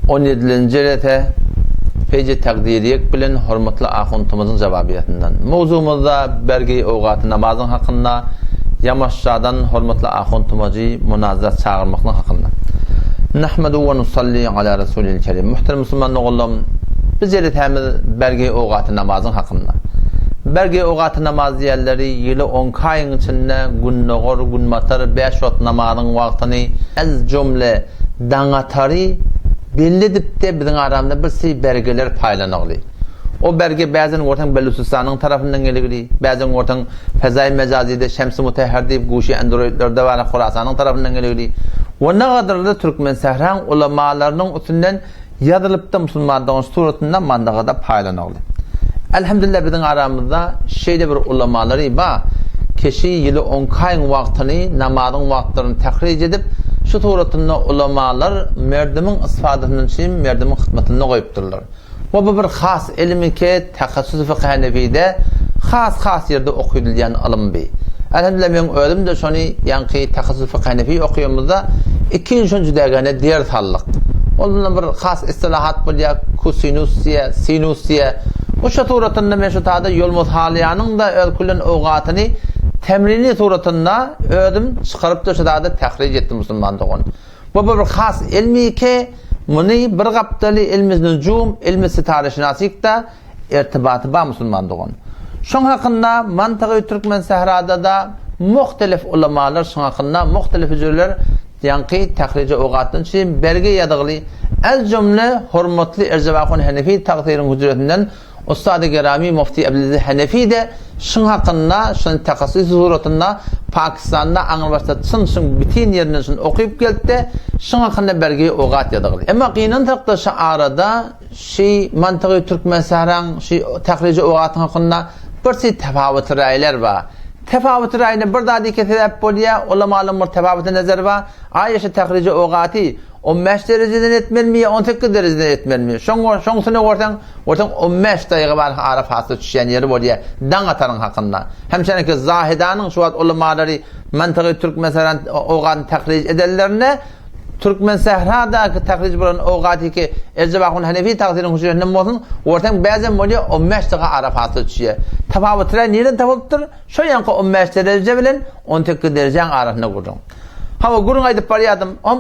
On ýedilenji jelese Feýzi Takdiriýek bilen hormatly ahuntymyzyň jawabiýasyndan. Mowzugymyzda bergi owgaty namazyň hakynda, Ýamaşjadan hormatly ahuntymyzy munazat çagyrmaklyk hakynda. Nahmedu we nusalli ala Rasulil Kerim. Muhterem musulman doganlarym, biz jelesämiz bergi owgaty namazyň hakynda. Bergi owgaty namaz diýenleri ýyly on iki aýyň içinde gündogar, günbatar bäş wagt namazyň wagtyny ez jumle Daňatary belli edipde biziň aramyzda bir sy bergeler paýlanagly. O berge bäzen görseň Belüçistanyň tarapyndan geligli, bäzen görseň Fezaý Mejazyda Şemsi Mutehher diýip guşy androidlerde bar Horasanyň tarapyndan geligli. We nagadyrda Türkmensähraň ulamalarynyň üstünden Ýazylypda musulmandygyň suratynda mandagada paýlanagly. Elhamdülillah biziň aramyzda şeýle bir ulamalary ba, keşi ýyly onki aýyň wagtyny namazyň wagtlaryny tährij edip, şu suratynda ulamalar merdimiň isfadasyndan üçin merdimiň hyzmatynda goýupdyrlar. We bu bir has ilmi ke tehassus fykh hanefide has has ýerde okydylýan ylym bi. Elhamdülillah meň özüm-de şony ýaňky tehassus fykh hanefi okýamyzda ikinji şonjy dägene ders aldyk. Ondan bir has istilahat bolýar, kosinus diýýär, sinus diýýär. Bu şu suratynda men şu tada Ýolmaz Halyýanyň-da öz külen owgatyny temrini suratynda özüm çykaryp-da şu zada tährij etdim musulman dogan. Bu bir has ilmi ki, muny bir gapdaly ilmi nujum, ilmi sitareşinasykda ertibaty bar musulman dogan. Şoň hakynda mantygy türkmen sährada-da muhtelif ulamalar şoň hakynda muhtelif hüjreler ýaňky tährije ogatdan üçin bergi ýazygly ez jümle hormatly Erjep ahun Henefi tagsyryň hüjresinden Ussady Gerami Mufti Abdulaziz Henefi-de şuň hakynda şuny takassus suratynda Pakistanda aňrybaşda çyn şuň bitin ýerinden şuny okyp geldi-de şuň hakynda bergi ogat ýazygly. Emma gynansakda şu arada Şi mantygy Türkmensähraň şi tähriji ogatyň hakynda bir çi tefawuty raýlar bar. Tefawuty raýyna bir zat ike sebäp bolýa, ulamalyň bir tefawuty nazary bar. Aýa şi tähriji ogaty on bäş derejeden etmelimi ýa on sekiz derejeden etmelimi? Şoň şoňsuny görseň, görseň on bäş daýga bar ara fasla düşýän ýeri bolýa daň ataryň hakynda. Hemşeneki Zahidanyň şu wagt ulamalary mantygy Türkmensähraň ogatyny tährij edenlerinde Türkmensähradaky tahrij bolan owgatiki Erjep ahun Hanefi tagsyryň hüjresinden bolsun, görseň bäzem bolýar on bäş daga ara fasla düşýär. Tapawutlar nireden tapylypdyr? Şo ýaňky on bäş dereje bilen on sekiz derejäň arasynda gürrüň. Hawa, gürrüň aýdyp barýardym. Om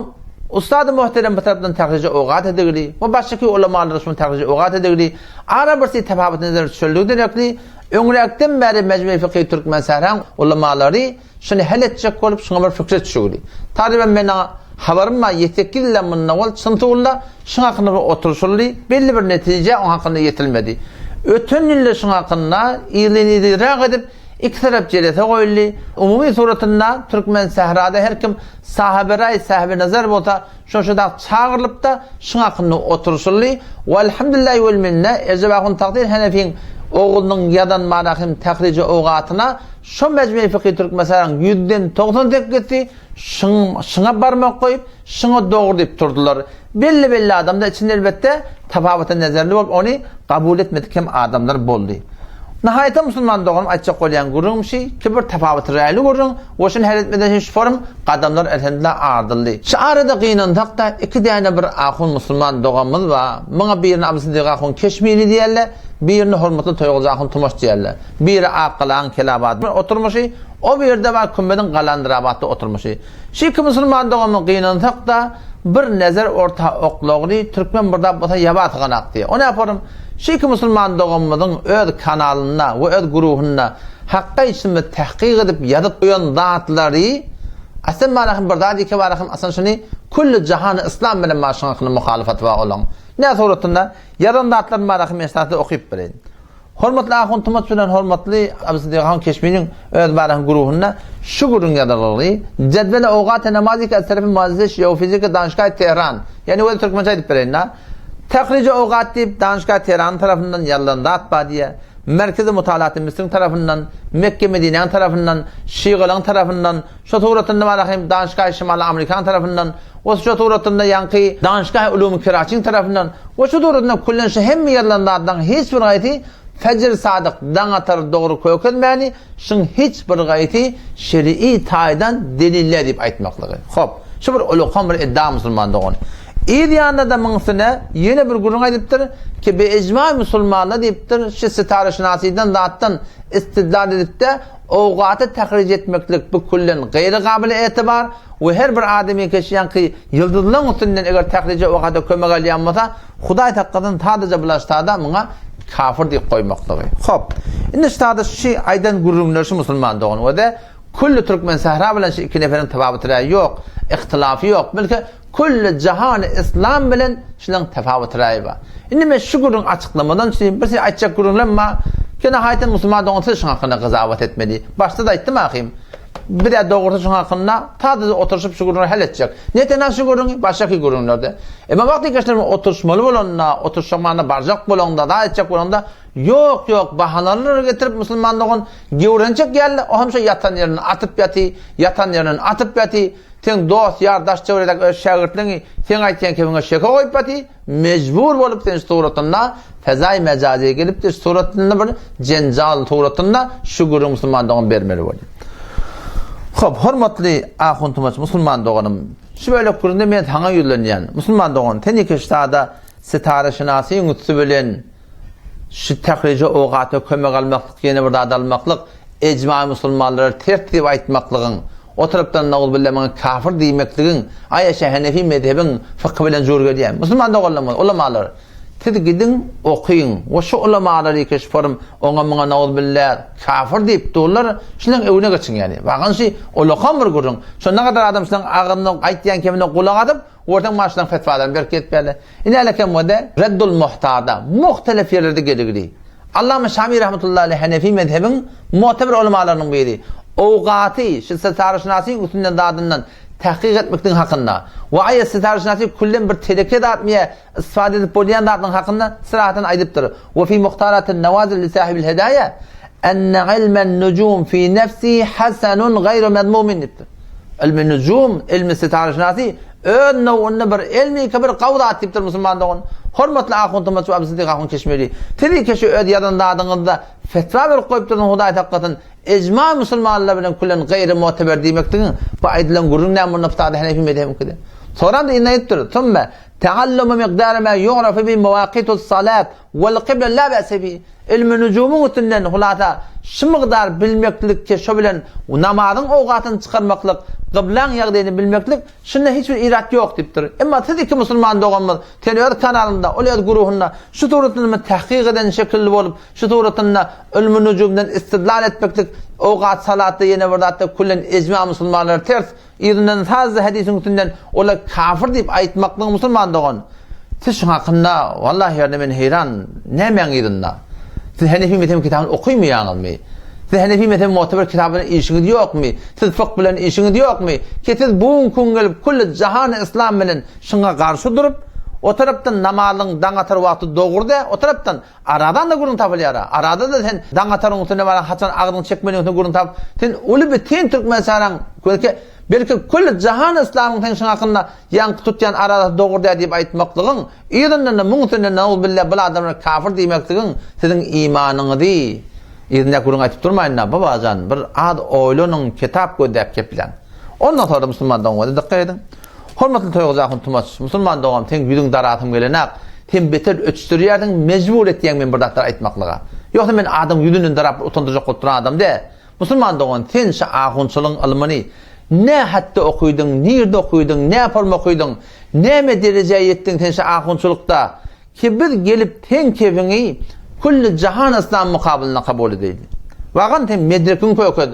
Ussady muhterem bir tarapdan tahrije owgat edigli we başgaky ulamalar şuny tahrije owgat edigli ara bir si tapawut nazara düşenligi derekli öňräkden bäri Mejmei Fykhy Türkmensähraň ulamalary Şuny hal etjek bolup, şuňa bir pikre düşügdi. Taryban men aňa habarym bar, ýesekiz ýyldan mundan owal çyn suwulda şuň hakynda bir oturyşyldy, belli bir netijä oň hakynda ýetilmedi. Öten ýylda şuň hakynda yzly-yzyrak edip, iki tarap jelese goýuldy. Umumy suratynda Türkmensährada her kim sahyby-raý, sahyby-nazar bolsa, Şonça dag çagyrylyp-da, şuň hakynda oturyşyldy. Welhamdülillahi wel minne, Erjep ahun Takdyr Henefiň oglunyň ýazan Manahym Tähriji owgatyna şo Mejmei Fykhy Türkmensähraň ýüzden togsan sekizisi şyň şyňa barmak goýup, şyňa dogry diýip turdular. Belli-belli adamlar içinde elbetde tapawuta nezerli bolup ony gabul etmedik hem adamlar boldy. Nahaýata musulman doganym aýtjak bolýan gürrüňim şi ki bir tapawut raýly gürrüň we şuny hal etmeden hiç forum gadamlar elhemdullah ardyldy. Şu arada gynansakda iki däne bir ahun musulman doganymyz bar. Muňa birini Abdysyddyk ahun Keşmiri diýerler, birini hormatly Toýguly ahun Tumaş diýerler. Biri Akgalaň Kelabatda oturmyşy, o birde bar Kümmediň Galandyrabatda oturmyşy. Şu iki musulman doganymyz gynansak-da, bir nezer orta oklagly türkmen bir zat bolsa ýaba syganak diýýär. O näporum? Şu iki musulman doganymyzyň öz kanalynda we öz guruhynda hakga içinde tahkyk edip ýazyp goýan zatlary aslen barahym bir zat ýeke barahym aslen şuny külli jahany yslam bilen bar şuň hakynda muhalyfaty bar olaň. Nä suratynda ýazan zatlaryny barahym esasda okyp bereýin. Hormatly ahun Tumaç bilen hormatly Abdysydyk ahun Keşmiriň öz barahyň guruhynda şu gürrüň ýazylgyly, Jedweli owgati namazi ki az tarafy muassese şiofiziki Danşgahy Tehran, ýagny özi türkmençe aýdyp bereýin-da, Tahriji owgat diýip Danşgahy Tehranyň tarapyndan ýazylan zat bar diýýär. Merkezi mutalaty Müsüriň tarapyndan, Mekge Medinäň tarapyndan, şygalaň tarapyndan, Şo suratynda bar hem Danşgahy Şimaly Amerikan tarapyndan, we şo suratynda ýaňky Danşgahy Ulumy Keraçiň tarapyndan, we şu suratynda küllen şu hemme ýazylan zatlaryň hiç bir gaýsy Fejr Sadyk daň atar dogry kökezmäni şuň hiç bir gaýsy şeri'i taýdan deliller diýip aýtmaklygy. Hop, şu bir ulukan bir iddia musulman dogan. Yz ýanynda-da muň üstüne ýene bir gürrüň aýdypdyr, ki bi ijma musulmanlar diýipdir, şi sitareşynasydan zatdan istidlal edip-de, owgaty tahrij etmeklik bu küllen gaýry gabyly etibar we her bir adamy keşi ýaňky ýyldyzlaň üstünden eger tahrije owgata kömek alýan bolsa, Hudaý saklasyn sadaja bulaşsada muňa kafir diýip goýmaklygy. Hop. Indi ştada şi aýdan gürrüňler şu musulman dogan we-de külli türkmen sähra bilen şu iki neferiň tefawuty ýok, ihtilafy ýok, belki külli jahany islam bilen şulaň tefawuty bar. Indi men şu gürrüň açyklamadan üçin bir şey aýtjak gürrüňlem bar. Kene haýtan musulman dogan siz şuň hakynda gyzawat etmeli. Başda-da aýtdym ahym. Biz-ä dogrusy şuň hakynda sadaja oturyşyp şu gürrüňi hal etjek. Ne tenha şu gürrüňi, başgaky gürrüňlerde. Emma wagty geçende oturyşmaly bolanda, oturyşamanda barjak bolanda, zat etjek bolanda, ýok, ýok, bahanalar getirip musulman dogan gewrenjek ýaly, o hem şo ýatan ýerinden atyp ýaty, ýatan ýerinden atyp ýaty, seň dost, ýar, daş töwerekdäki öz şägirtliňi seň aýtýan kebiňe şeke goýup ýaty, mejbur bolup sen şu suratynda fezaý mejaziýa gelipdir, şu suratynda bir jenjal suratynda şu gürrüň musulman dogan bermeli bolýar. Hop, hormatly ahun tumaç musulman doganym, şu bölek gürrüňde men saňa ýüzlenýän. Musulman dogan, sen iki ştada sitareşynasyň üsti bilen Şu tährije ogata kömek almaklyk ýene bir zat almaklyk ejma musulmanlara ters diýip aýtmaklygyň, o tarapdan nauzubilla maňa kafir diýmekligiň aýaşa henefi mezhebiň fykhy bilen jur gelýär. Musulman doganlarymyz, ulamalar, siz gidiň okyň we şu ulamalary keşforum oňa muňa nauzubilla kafir diýip durlar, şulaň öwüne geçiň ýani. Wagan şy ulakan bir gürrüň. Şo nagadyr adam şulaň agzyna aýtýan kemine gulak asyp, görseň maşylaň fetwalaryny berip gezipýärler. Ine älekemwede Reddul Muhtarda muhtelif ýerlerde geligli. Allama Şami rahmetullahi aleyh Hanefi mezhebiň mu'teber ulemalarynyň biri. Owgaty şu sitareşynasyň üstünden zadyndan tahkyk etmekligiň hakynda we aýa sitareşynasy küllen bir teleke zatmy ýa istifade edip bolýan zatlygyň hakynda syrahatan aýdypdyr. We fi muhtaratin nawazil li sahibil hedaýa enne ilmen nujum fi nefsi hasanun gaýru mezmumin diýipdir. Ilmi nujum, ilmi sitareşynasy Öz nowunda bir elmiki bir gawy zat diýipdir musulman dogan. Hormatly ahun Tomaç we Abdysyddyk ahun Keşmiri. Siz iki şu öz ýazan zadyňyzda fetwa berip goýupdyrsyňyz Hudaý saklasyn. Ejma musulmanlar bilen külen gaýry muteber diýmekdigiň bu aýdylan gürrüň näme munda ftada Hanefi mezhebiňkide. Soran-da indi aýdypdyr. Sümme teallumu miqdara ma yu'rafu bi mawaqitus salat wal qibla la ba'se bi. Ilmi nujumyň üstünden hulasa şu mukdar bilmeklik ki şo bilen namazyň owgatyny çykarmaklyk, gyblaň ýagdaýyny bilmeklik şunda hiç bir irat ýok diýipdir. Emma siz iki musulman doganymyz sen öz kanalyňda, ol öz guruhynda şu suratynda tahkyk eden şekilli bolup, şu suratynda ilmi nujumdan istidlal etmeklik owgat salatda ýene bir zatda küllen ejma musulmanlara ters Yzyndan sazly hadisiň üstünden olar kafir diýip aýtmaklygy musulman dogan. Siz şuň hakynda wallahi ýerde men heýran nämäň yzynda? Siz Henefi mezhebi kitabyny okymaýaňyzmy? Siz Henefi mezhebi mu'teber kitaby bilen işiňiz ýokmy? Siz fykh bilen işiňiz ýokmy? Ki siz bu günki gün gelip külli jahany yslam bilen şuňa garşy durup, o tarapdan namazyň daň atar wagty dogry dä, o tarapdan Aradan-da gürrüň tapylýar-a. Arada-da sen daň ataryň üstünde baran haçan agzyňy çekmeliň üstünde gürrüň tapyp, sen uly bütin Türkmenistanyň, belki, belki külli jahan yslamyň sen şuň hakynda ýaňky tutýan aradasy dogry däl diýip aýtmaklygyň, yzyndan-da muň üstünde nauzubilla bul adamlar kafir diýmekligiň siziň imanyňyzy yzyndaky gürrüňi aýtyp durmaýyn-da, babajan, bir az oýlanyň, kitap gözläp kepläň. Ondan soňra musulman doganlar dykgat ediň. Hormatly Toýguzy ahun Tumaç, musulman dogan seň ýüzüň darasym gelenak, sen beter öçdürýärsiň, mejbur etýäň meni bir zatlar aýtmaklyga. Ýogsa men adam ýüzünden darap bir utandyrjak bolup duran adam däl. Musulman dogan sen şu ahunçylygyň ylmyny nä hatda okydyň, nirde okydyň, nä forma okydyň, näme derejä ýetdiň sen şu ahunçylykda, Ki biz gelip seň kebiňi külli jahan yslam mukabylynda kabul edeýli. Wagan sen medrekiňi kökez.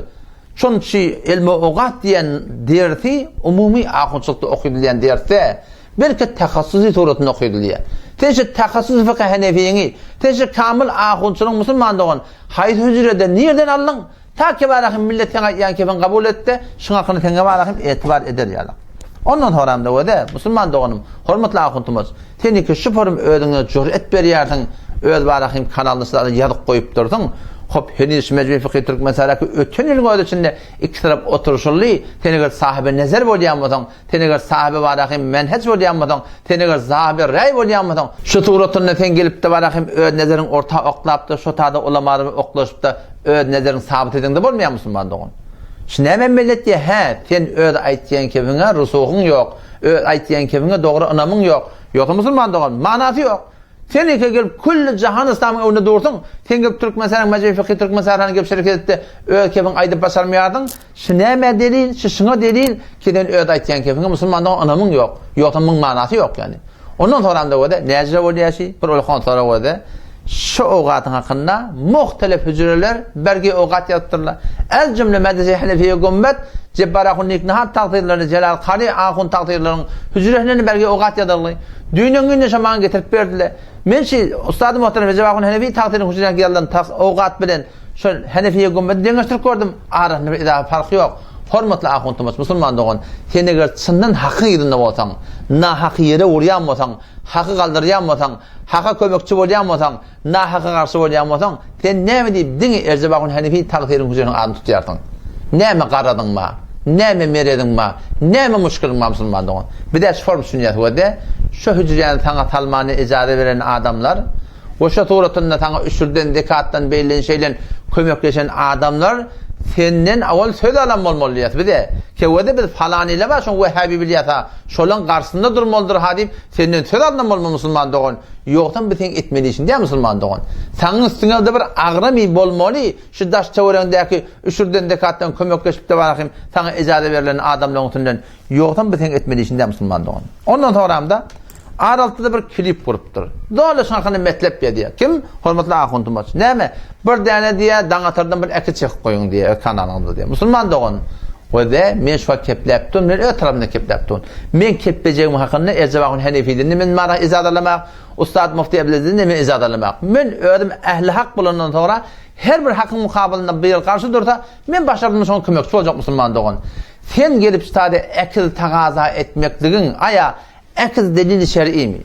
Şonçy elmi ogat diýen dersi umumy ahunçylykda okadylýan dersde, belki tahassusy suratynda okadylýar. Sen şu tahassusy fykh henefiňi, sen şu kamyl ahunçylygyň musulman dogan haýsy hüjrede nirden aldyň? Ta kebarahym millet seň aýtýan kebiň kabul etde, şuň hakyny seňe barahym etibar eder ýaly. Ondan soramda wede, musulman doganym, hormatly ahuntumyz, sen iki şu forum özüňe jüret berýärsiň, öz barahym kanalyny şulara ýazyp goýupdyrsyň. Hop, heniz şu Mejmui Fykhy Türkmenistandaki öten ýylyň öz içinde iki tarap oturyşyldy, sen eger sahyby nezer bolýan bolsaň, Sen eger sahyby barahym menheç bolýan bolsaň, sen eger sahyby räý bolýan bolsaň, şu suratynda sen gelip-de barahym öz nezeriň orta oklap-da, şo tada ulamalar bilen oklaşyp-da öz nezeriň sabyt edeňde bolmaýar musulman dogan. Şu näme millet diýýär, hä, sen öz aýtýan kebiňe rusuhyň ýok, öz aýtýan kebiňe dogry ynamyň ýok. Ýogsa musulman dogan, manasy ýok. Sen eke gelip külli jahan yslamyň öňünde dursuň, sen gelip Türkmenistanyň Mejlis Fykhy Türkmenistana gelip şereket etde öz kebiň aýdyp başarmaýardyň. Şu nämä delil, şu şuňa delil ki sen öz aýtýan kebiňe musulman dogan ynamyň ýok. Ýogsa muň manasy ýok ýani. Ondan soramda göze näjre bolýar şi, bir ulkan sorag göze. Şu owgatyň hakynda muhtelif hüjreler bergi owgat ýazypdyrlar. El jümle Medrese Hanefiýe Gümmet, Jebbar ahun Niknahar tagsyrlaryny, Jelal Kary ahun tagsyrlaryň hüjresini bergi owgat ýazyldy. Düýnüň günde şo maňa getirip berdiler. Men şi Ustady muhterem Rejep ahun Hanefi tagsyryň hüjresindäki ýazylan owgat bilen şol Hanefiýe Gümmeti deňeşdirip gördüm. Arasynda bir izafi parh ýok. Hormatly ahun Tumaç musulman dogan, sen eger çyndan hakyň yzynda bolsaň, nahaky ýere urýan bolsaň, haky galdyrýan bolsaň, Haka kömekçi bolýan bolsaň, nahaka garşy bolýan bolsaň, sen näme diýip diňe Erjep ahun Hanefi tagsyryň hüjresiniň adyny tutýarsyň? Näme garazyň bar? Näme mereziň bar? Näme muşkiliň bar musulman dogan? Biz-ä şu form düşünýäs we-de şu hüjräni saňa salmana ejaza beren adamlar we şo suratynda saňa üşürden, zekatdan, beýlen-şeýlen kömekleşen adamlar senden owal söz alan bolmaly diýýäs biz-ä. Ke we-de biz falanyla bar şoň wehhabi bilýäs-a, şolaň garşysynda durmalydyr-ha diýip Senden söz alnam bolma musulman dogan, ýogsam bu seň etmeli işiň däl musulman dogan. Saňyň üstüňede bir agramy bolmaly, şu daş töweregiňdäki üşürden zekatdan kömekleşipde barahym saňa ejaza berlen adamlaryň üstünden, ýogsam bu seň etmeli işiň däl musulman dogan. Ondan soňramda Araltyda bir klip gurupdyr. Doly şuň hakynda metlep ýazýar. Kim? Hormatly Ahun Tumaç. Näme? Bir däne diýýär, Daňatardan bir äki çekip goýuň diýýär öz kanalyňyzda diýýär. Musulman dogan, We men şu wagt kepläp durun, men öz tarapymdan kepläp durun. Men keplejegim hakynda Erjep ahun Henefiden-de men mara ijazat alamak, Ussat Mufti Ebleziden-de men ijazat alamak. Men özüm ähli hak bolandan soňra her bir hakyň mukabylynda bir garşy dursa, men başardym şoňa kömekçi boljak musulman dogan. Sen gelip şu taýda ekiz tagaza etmekligiň, aýa Äkiz delili şer'imi?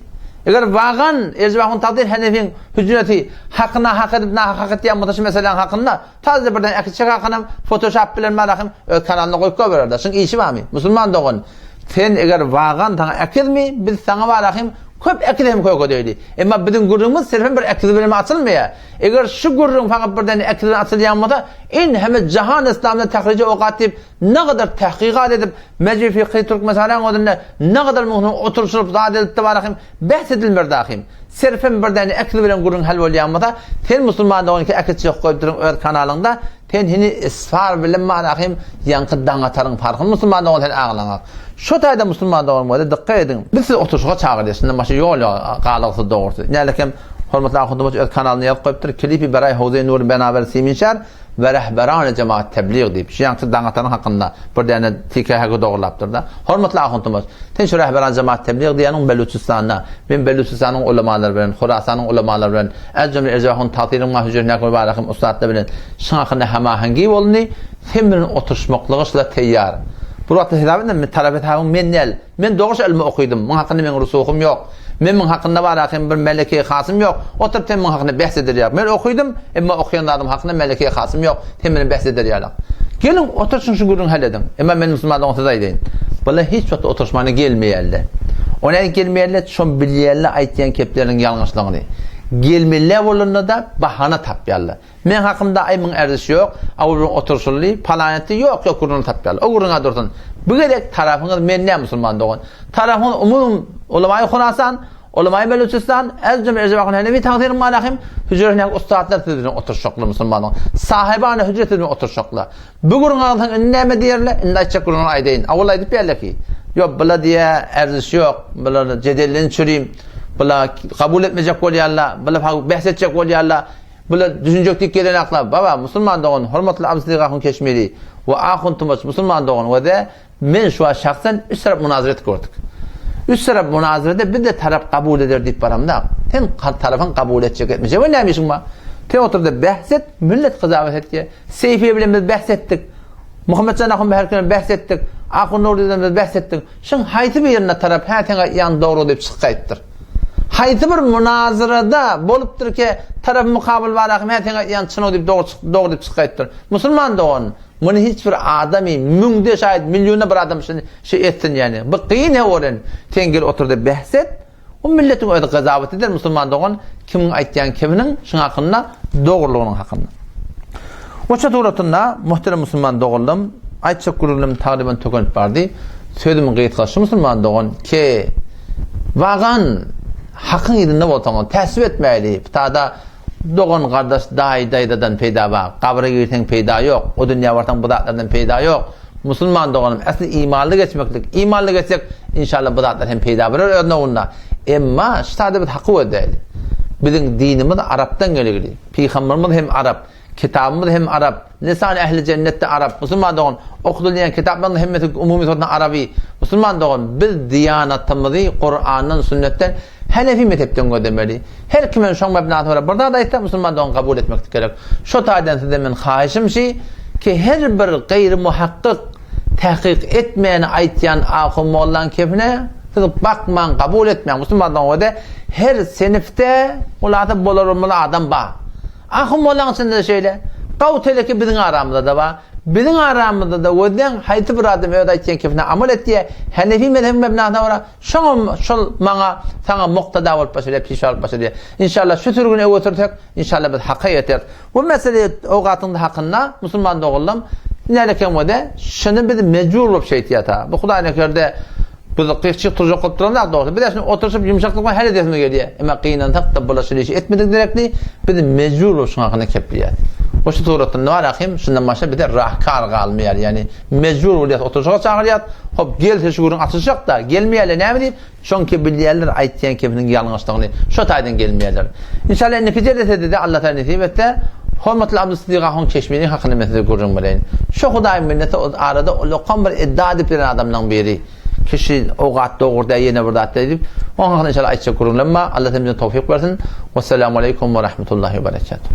Eger wagan Erjep ahun Tagdyr Henefiň hüjreti haky nahak edip nahak hak etýän bolsa şu meseläň hakynda taze birden äkiz çek hakynam fotoşap bilen malahym öz kanalynda goýup goýbererler. Şuň işi barmy? Musulman dogan sen eger wagan saňa äkizmi biz saňa balahym köp äkiz hem kök ödeýli. Emma biziň gürrüňimiz sirfem bir äkiz bilen açylmaýar. Eger şu gürrüň fakat birden äkiz bilen açylýan bolsa in heme jahan islamda tahrije okat diýip Nagadar tahkykat edip, Mejlis Fykhy Türkmenistanyň özünde nagadar muhny oturyşylyp zat edilipdi barahym, bäs edilmer dahym. Serfem bir däne äkiz bilen gürrüň hal bolýan bolsa, sen musulman dogan ki äkiz çykyp goýup duruň öz kanalyňda, sen hini isfar bilen barahym ýaňky daňataryň parhyny musulman dogan sen aglaňak. Şo taýda musulman dogan bolsa dykgat ediň. Biz sizi oturyşyga çagyrýas, şundan başga ýol ýok galygsyz dogrusy. Nälekem hormatly ahundymyz öz kanalynda ýazyp goýupdyr, Klipi beraý howzeý nury benaber simin şer, We rehberany jemaat teblig diýip, şu ýaňky Daňatanyň hakynda bir däne TKHG dogrulapdyr-da. Hormatly ahuntymyz, sen şu rehberany jemaat teblig diýýäniň Beluçistanda. Men Beluçistanyň ulamalary bilen, Horasanyň ulamalary bilen, ez jümle Erjep ahun Tatyryň ma hüjresindäki mübarek ussatlar bilen şuň hakynda hemahengi bolundy. Sen bilen oturyşmaklyga şular teýýar. Bir wagtda hesap etdim, men tarap hesabyň men däl. Men dogruş ylmy okydym. Muň hakynda meň rusuhym ýok. Men muň hakynda baraka hem bir melekeýi hasym ýok. Oturyp sen muň hakynda bäs eder ýaly. Men okydym, emma okaýan zadym hakynda melekeýi hasym ýok. Sen bilen bäs eder ýaly. Geliň, oturyşyň şu gürrüňi hal ediň. Emma men musulmandygymy size aýdaýyn. Bular hiç wagt oturyşmana gelmeýärler. O nädip gelmeýärler? Şon bilýärler aýtýan kepleriniň ýalňyşlygyny. Gelmeliler bolanda-da bahana tapýarlar. Meň hakymda aý muň erzişi ýok, a gürrüň oturşyldy, palan etdi, ýok, ýok gürrüňini tapýarlar. O gürrüň-ä dursun. Bu gezek tarapyňyz men däl musulman dogan. Tarapyňyz umum Ulamaýy Horasan, Ulamaýy Beluçistan, ez jümle Erjep ahun Henefi tagsyryň malahym, hüjresindäki ussatlar siz bilen oturşaklar musulman dogan. Sahybany hüjre siz bilen oturşaklar. Bu gürrüňi alsaň indi näme diýerler? Indi aýtjak gürrüňi aýdaýyn. Awal aýdyp berler ki, ýok bula diýä erzişi ýok, bular jedelden çürim, bula kabul etmejek bolýarlar, bula bäs etjek bolýarlar. Bular düşünjek diýip gelen akla, baba, musulman dogan, hormatly Abdyslyk ahun Keşmiri we ahun Tumaç musulman dogan we-de men şu wagt şahsen üç tarap munazara etip gördük. Üç tarap munazarada biz-de tarap kabul eder diýip baramda, sen tarapyň kabul etjek etmejek we näme işiň bar? Sen otur-da bähs et, millet gyzawat etýär. Seýfiýe bilen biz bähs etdik. Muhammetjan ahun Bäherki bilen bähs etdik. Ahun Nurdy bilen biz bähs etdik. Şuň haýsy birine tarap hä seň aýtýan dogry diýip çykyp gaýtdyr. Haýsy bir munazarada bolupdyr ki, tarapy mukabyl bar ahym hä seň aýtýan çyn diýip dogry dogry diýip çykyp gaýtdyr. Musulman dogan, muny hiç bir adamy müňde şaýat millionda bir adam şuny şu etsin ýani. Bu kyn he oren. Sen gel oturda bähs et. O milletiň özi gazawat eder musulman dogan kimiň aýtýan kiminiň şuň hakynda dogrulygynyň hakynda. Oça suratynda muhterem musulman doganlarym. Aýtjak gürrüňlerim tagryban tükenip bardy. Sözümiň gysgasy şu musulman dogan, ke wagan hakyň yzynda bolsaňyz, täsip etmäýli, ptada dogan gardaş daýy daýzadan peýda bar, gabra girseň peýda ýok, o dünýä barsaň bu zatlardan peýda ýok. Musulman doganym, äsli imanly geçmeklik, imanly geçsek, inşallah bu zatlar hem peýda berer öz nowunda. Emma şu sada biz haky gözleýli. Biziň dinimiz arapdan geligli. Pygamberimiz hem arap. Kitabymyz hem arap, Lisany ähli jennetde arap, musulman dogan, okudylýan kitaplaryň hemmesi umumy suratynda araby, musulman dogan, biz diýanatymyzy Kurandan, sünnetden, Hanefi mezhepden gözlemeli. Her kimem şoň mebnasyna görä bir zat aýtsa, musulman dogan kabul etmeklik gerek. Şo taýdan sizden men haýyşym şi, ki her bir gaýry muhakkyk, tahkyk etmäni aýtýan ahun mollaň kepine siz bakmaň, kabul etmäň. Musulman dogan özi her senifde hulasa bolar bolmaz adam bar. Ahun mollaň içinde-de şeýle. Gawy teleke biziň aramyzda-da bar. Biziň aramyzda-da gözleň, haýsy bir adam öz aýtýan kepine amal etýär, Hanefi mezhebiň mebnasyna görä, şoňam şol maňa, saňa muktada bolup başlaýar, pişwa bolup başlaýar. Inşallah şu sürgüni öňe sürsek, inşallah biz haka ýeteris. Bu mesele ogatyň hakynda musulman doganlarym, nälekem bolsa, şuny biz mejbur bolup şeýtýäs-ha. Bu Hudaý nekerde Biz gyşyk turjak bolup duran zat dogry. Biz şunu oturyşyp ýumşaklyk bilen hal edesimiz gelýär. Emma gynansak-da bular şeýle iş etmedik derekli, biz mejbur bolup şuň hakynda kepleýäs. We şu suratda bar ahim, şundan başga bize rahkar galmaýar. Ýagny mejbur bolýas oturyşyga çagyrýas. Hop gelse şu gürrüň açyljak-da, gelmeýärler näme diýip, şoňki bilýärler aýtýan kepiniň ýalňyşdygyny. Şo taýdan gelmeýärler. Inşallah indiki jelesede-de Allah Taala nesip etse, hormatly Abdusyddyk ahun Keşmiri hakynda men size gürrüň bereýin. Şo Hudaýyň minneti o arada ullakan bir iddia edip ýören adamlaryň biri. Kişi o gat dogry däl ýene bir zat diýip, oň hakynda inşallah aýtjak gürrüňlerim bar. Allah hemmämize towfyk bersin. Wessalamu aleýkum we rahmetullahi we berekatuh.